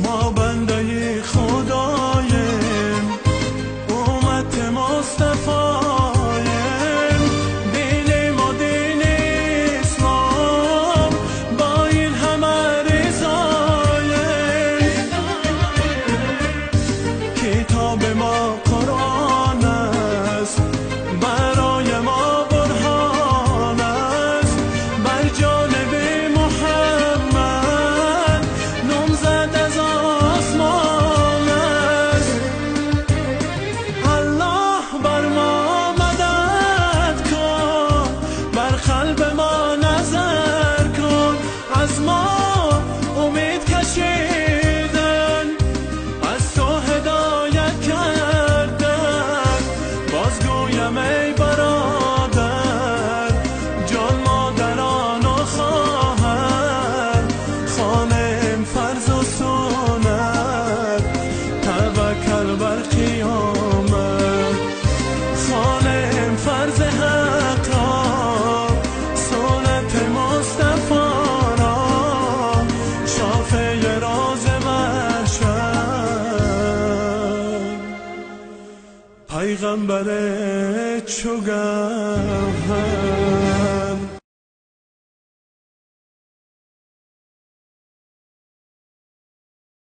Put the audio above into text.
ما بنده خداییم، امت مصطفاییم، دین ما دین اسلام، با این همه رضاییم. کتاب ما قرآن است، برای ما برهان است، بر جانب محمد نامزد از آسمان است. الله بر ما مدد کن، بر قلب ما نظر کن، از ما امید کشیدن، از تو هدایت کردن. بازگویم ای برادر، جان مادران و خواهر، خوانیم فرض و سنت، توکل بر قیامت. خوانیم فرض حق را، سنت مصطفی را، شافع راز محشر، پیغمبر چو گوهر.